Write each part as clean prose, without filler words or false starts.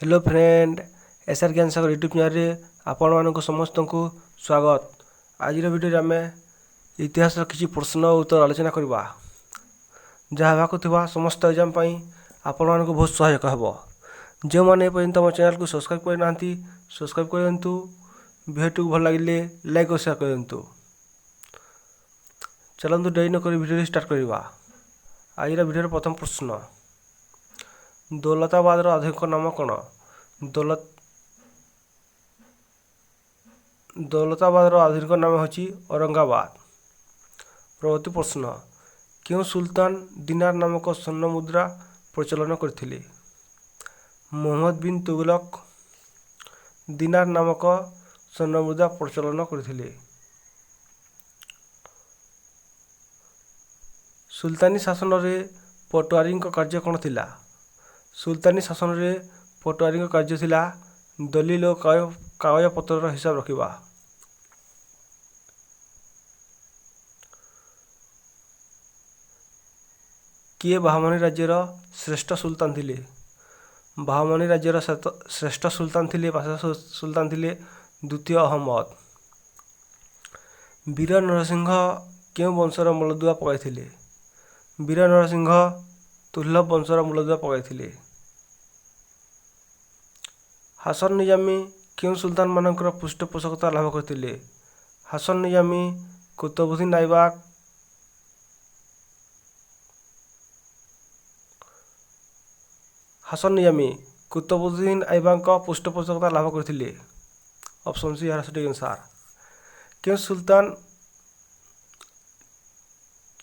Hello friend, S R Gyansagar YouTube ଚ୍ୟାନେଲ୍ରେ ଆପଣମାନଙ୍କୁ ସମସ୍ତଙ୍କୁ ସ୍ୱାଗତ। ଆଜିର ଭିଡ଼ିଓରେ ଆମେ ଇତିହାସର କିଛି ପ୍ରଶ୍ନ ଉତ୍ତର ଆଲୋଚନା କରିବା, ଯାହା ହେବାକୁ ଥିବା ସମସ୍ତ ଏକ୍ଜାମ୍ ପାଇଁ ଆପଣମାନଙ୍କୁ ବହୁତ ସହାୟକ ହେବ। ଯେଉଁମାନେ ଏପର୍ଯ୍ୟନ୍ତ ଆମ ଚ୍ୟାନେଲ୍କୁ ସବସ୍କ୍ରାଇବ୍ କରିନାହାନ୍ତି, ସବସ୍କ୍ରାଇବ୍ କରନ୍ତୁ। ଭିଡ଼ିଓଟିକୁ ଭଲ ଲାଗିଲେ ଲାଇକ୍ ଓ ସେୟାର କରନ୍ତୁ। ଚାଲନ୍ତୁ, ଡେରି ନକରି ଭିଡ଼ିଓଟି ଷ୍ଟାର୍ଟ କରିବା। ଆଜିର ଭିଡ଼ିଓର ପ୍ରଥମ ପ୍ରଶ୍ନ, ଦୌଲତାବାଦର ଆଧୁନିକ ନାମ କ'ଣ? ଦୌଲତାବାଦର ଆଧୁନିକ ନାମ ହେଉଛି ଔରଙ୍ଗାବାଦ। ପରବର୍ତ୍ତୀ ପ୍ରଶ୍ନ, କେଉଁ ସୁଲତାନ ଦିନାର ନାମକ ସ୍ୱର୍ଣ୍ଣ ମୁଦ୍ରା ପ୍ରଚଳନ କରିଥିଲେ? ମହମ୍ମଦ ବିନ୍ ତୁଗଲକ ଦିନାର ନାମକ ସ୍ୱର୍ଣ୍ଣ ମୁଦ୍ରା ପ୍ରଚଳନ କରିଥିଲେ। ସୁଲତାନୀ ଶାସନରେ ପଟୁଆରୀଙ୍କ କାର୍ଯ୍ୟ କ'ଣ ଥିଲା? ସୁଲତାନୀ ଶାସନରେ ପଟୁଆରୀଙ୍କ କାର୍ଯ୍ୟ ଥିଲା ଦଲିଲ ଓ କାଗଜପତ୍ରର ହିସାବ ରଖିବା। କିଏ ବାହମନୀ ରାଜ୍ୟର ଶ୍ରେଷ୍ଠ ସୁଲତାନ ଥିଲେ? ବାହମନୀ ରାଜ୍ୟର ଶ୍ରେଷ୍ଠ ସୁଲତାନ ଥିଲେ, ବାଦଶାହ ସୁଲତାନ ଥିଲେ ଦ୍ୱିତୀୟ ଅହମ୍ମଦ। ବୀର ନରସିଂହ କେଉଁ ବଂଶର ମୂଳଦୁଆ ପକାଇଥିଲେ? ବୀର ନରସିଂହ ତୁର୍ଲଭ ବଂଶର ମୂଳଦୁଆ ପକାଇଥିଲେ। ହାସନ ନିଜାମୀ କେଉଁ ସୁଲତାନମାନଙ୍କର ପୃଷ୍ଠପୋଷକତା ଲାଭ କରିଥିଲେ? ହାସନ ନିଜାମୀ କୁତବୁଦ୍ଦିନ ଆଇବାକ ହାସନ ନିଜାମୀ କୁତବୁଦ୍ଦିନ ଆଇବାକଙ୍କ ପୃଷ୍ଠପୋଷକତା ଲାଭ କରିଥିଲେ। ଅପସନ୍ ସି ଏହାର ସଠିକ୍ ଆନ୍ସର୍। କେଉଁ ସୁଲତାନ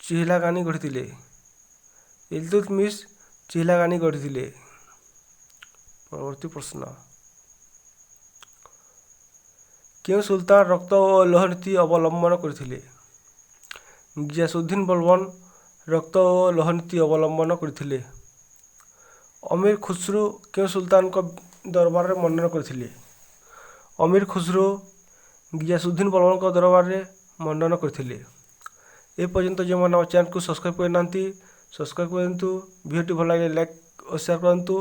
ଚିହିଲାଗାନି ଗଢ଼ିଥିଲେ? ଇଲତୁତମିଶ ଚିହିଲାଗାନି ଗଢ଼ିଥିଲେ। ପରବର୍ତ୍ତୀ ପ୍ରଶ୍ନ, କେଉଁ ସୁଲତାନ ରକ୍ତ ଓ ଲୌହ ନୀତି ଅବଲମ୍ବନ କରିଥିଲେ? ଗିୟାସୁଦ୍ଦିନ ବଲବନ ରକ୍ତ ଓ ଲୌହ ନୀତି ଅବଲମ୍ବନ କରିଥିଲେ। ଅମୀର ଖୁସରୁ କେଉଁ ସୁଲତାନଙ୍କ ଦରବାରରେ ମଣ୍ଡନ କରିଥିଲେ? ଅମୀର ଖୁସରୁ ଗିୟାସୁଦ୍ଦିନ ବଲବନଙ୍କ ଦରବାରରେ ମଣ୍ଡନ କରିଥିଲେ। ଏପର୍ଯ୍ୟନ୍ତ ଯେଉଁମାନେ ଆମ ଚ୍ୟାନେଲକୁ ସବସ୍କ୍ରାଇବ୍ କରିନାହାନ୍ତି, ସବସ୍କ୍ରାଇବ୍ କରନ୍ତୁ। ଭିଡ଼ିଓଟି ଭଲ ଲାଗିଲେ ଲାଇକ୍ ଓ ସେୟାର କରନ୍ତୁ।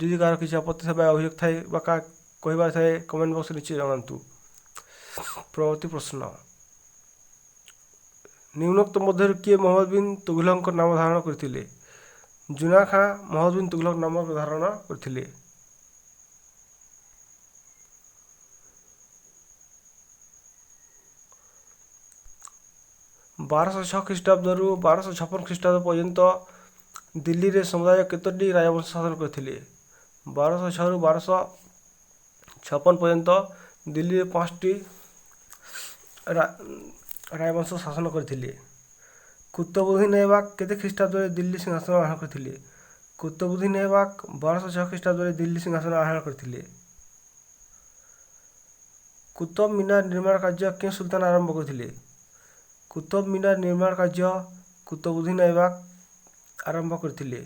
ଯଦି କାହାର କିଛି ଆପତ୍ତି ଥାଏ ବା ଅଭିଯୋଗ ଥାଏ ବା କାହା କହିବାର ଥାଏ, କମେଣ୍ଟ ବକ୍ସରେ ନିଶ୍ଚୟ ଜଣାନ୍ତୁ। ପରବର୍ତ୍ତୀ ପ୍ରଶ୍ନ, ନିମ୍ନୋକ୍ତ ମଧ୍ୟରୁ କିଏ ମହମ୍ମଦ ବିନ୍ ତୁଘଲକଙ୍କ ନାମ ଧାରଣ କରିଥିଲେ? ଜୁନା ଖାଁ ମହମ୍ମଦ ବିନ୍ ତୁଘଲକ ନାମ ଧାରଣ କରିଥିଲେ। 1206 ଖ୍ରୀଷ୍ଟାବ୍ଦରୁ 1256 ଖ୍ରୀଷ୍ଟାବ୍ଦ ପର୍ଯ୍ୟନ୍ତ ଦିଲ୍ଲୀରେ ସମୁଦାୟ କେତୋଟି ରାଜବଂଶ ଶାସନ କରିଥିଲେ? 1206ରୁ 1256 ପର୍ଯ୍ୟନ୍ତ ଦିଲ୍ଲୀରେ 5ଟି ରାଜବଂଶ ଶାସନ କରିଥିଲେ। କୁତବୁଦ୍ଦିନ ଐବାକ କେତେ ଖ୍ରୀଷ୍ଟାବ୍ଦରେ ଦିଲ୍ଲୀ ସିଂହାସନ ଆରୋହଣ କରିଥିଲେ? କୁତବୁଦ୍ଦିନ ଐବାକ 1206 ଖ୍ରୀଷ୍ଟାବ୍ଦରେ ଦିଲ୍ଲୀ ସିଂହାସନ ଆରୋହଣ କରିଥିଲେ। କୁତବ ମିନାର ନିର୍ମାଣ କାର୍ଯ୍ୟ କେଉଁ ସୁଲତାନ ଆରମ୍ଭ କରିଥିଲେ? କୁତବ ମିନାର ନିର୍ମାଣ କାର୍ଯ୍ୟ କୁତବୁଦ୍ଦିନ ଐବାକ ଆରମ୍ଭ କରିଥିଲେ।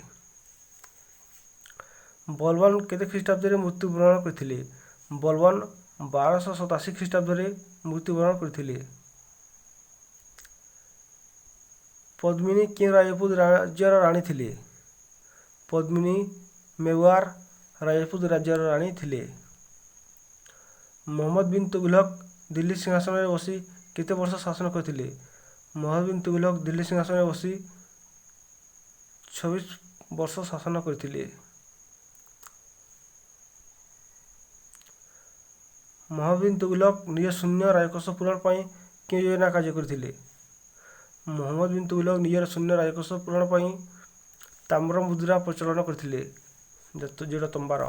ବଲବନ କେତେ ଖ୍ରୀଷ୍ଟାବ୍ଦରେ ମୃତ୍ୟୁବରଣ କରିଥିଲେ? ବଲବନ 1287 ଖ୍ରୀଷ୍ଟାବ୍ଦରେ ମୃତ୍ୟୁବରଣ କରିଥିଲେ। ପଦ୍ମିନୀ କେଉଁ ରାଜପୁତ ରାଜ୍ୟର ରାଣୀ ଥିଲେ? ପଦ୍ମିନୀ ମେୱାର ରାଜପୁତ ରାଜ୍ୟର ରାଣୀ ଥିଲେ। ମହମ୍ମଦ ବିନ୍ ତୁଘଲକ ଦିଲ୍ଲୀ ସିଂହାସନରେ ବସି କେତେ ବର୍ଷ ଶାସନ କରିଥିଲେ? ମହମ୍ମଦ ବିନ୍ ତୁଘଲକ ଦିଲ୍ଲୀ ସିଂହାସନରେ ବସି 26 ବର୍ଷ ଶାସନ କରିଥିଲେ। ମହମ୍ମଦ ବିନ୍ ତୁଘଲକ ନିଜ ଶୂନ୍ୟ ରାଜକୋଷ ପୂରଣ ପାଇଁ କେଉଁ ଯୋଜନା କାର୍ଯ୍ୟ କରିଥିଲେ? ମହମ୍ମଦ ବିନ୍ ତୁଘଲକ ନିଜର ଶୂନ୍ୟ ରାଜକୋଷ ପୂରଣ ପାଇଁ ତାମ୍ର ମୁଦ୍ରା ପ୍ରଚଳନ କରିଥିଲେ, ଯେଉଁଟା ତମ୍ବାର।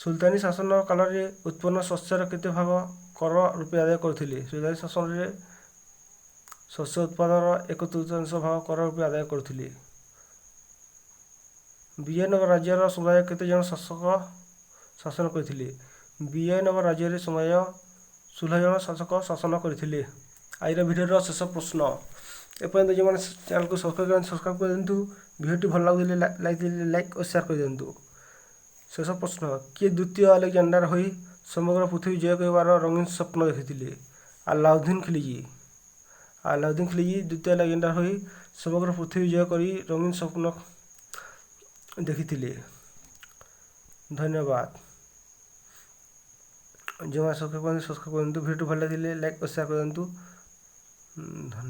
ସୁଲତାନୀ ଶାସନ କାଳରେ ଉତ୍ପନ୍ନ ଶସ୍ୟର କେତେ ଭାଗ କର ରୂପେ ଆଦାୟ କରୁଥିଲେ? ସୁଲତାନୀ ଶାସନରେ ଶସ୍ୟ ଉତ୍ପାଦନର 1/3 ଭାଗ କର ରୂପେ ଆଦାୟ କରୁଥିଲେ। ବିଜୟନଗର ରାଜ୍ୟର ସମୁଦାୟ କେତେ ଜଣ ଶାସକ ଶାସନ କରିଥିଲେ? ବିଜୟନଗର ରାଜ୍ୟରେ ସମୁଦାୟ 16 ଜଣ ଶାସକ ଶାସନ କରିଥିଲେ। ଆଜିର ଭିଡ଼ିଓର ଶେଷ ପ୍ରଶ୍ନ, ଏପର୍ଯ୍ୟନ୍ତ ଯେଉଁମାନେ ଚ୍ୟାନେଲକୁ ସବସ୍କ୍ରାଇବ୍ କରିନାହାନ୍ତି, ସବସ୍କ୍ରାଇବ୍ କରିଦିଅନ୍ତୁ। ଭିଡ଼ିଓଟି ଭଲ ଲାଗୁଥିଲେ ଲାଇକ୍ ଓ ସେୟାର କରିଦିଅନ୍ତୁ। ଶେଷ ପ୍ରଶ୍ନ, କିଏ ଦ୍ୱିତୀୟ ଆଲେକ୍ଜାଣ୍ଡାର ହୋଇ ସମଗ୍ର ପୃଥିବୀ ଜୟ କରିବାର ରଙ୍ଗୀନ ସ୍ୱପ୍ନ ଦେଖିଥିଲେ? ଆଲାଉଦ୍ଦିନ ଖିଲଜି। ଆଲାଉଦ୍ଦିନ ଖିଲଜି ଦ୍ୱିତୀୟ ଆଲେକ୍ଜାଣ୍ଡାର ହୋଇ ସମଗ୍ର ପୃଥିବୀ ଜୟ କରି ରଙ୍ଗୀନ ସ୍ୱପ୍ନ ଦେଖିଥିଲେ। ଧନ୍ୟବାଦ। ଯେଉଁମାନେ ସବସ୍କ୍ରାଇବ୍ କରନ୍ତୁ, ସବସ୍କ୍ରାଇବ୍ କରନ୍ତୁ। ଭିଡ଼ିଓ ଭଲ ଲାଗିଲେ ଲାଇକ୍ ଓ ସେୟାର କରନ୍ତୁ। ଧନ୍ୟବାଦ।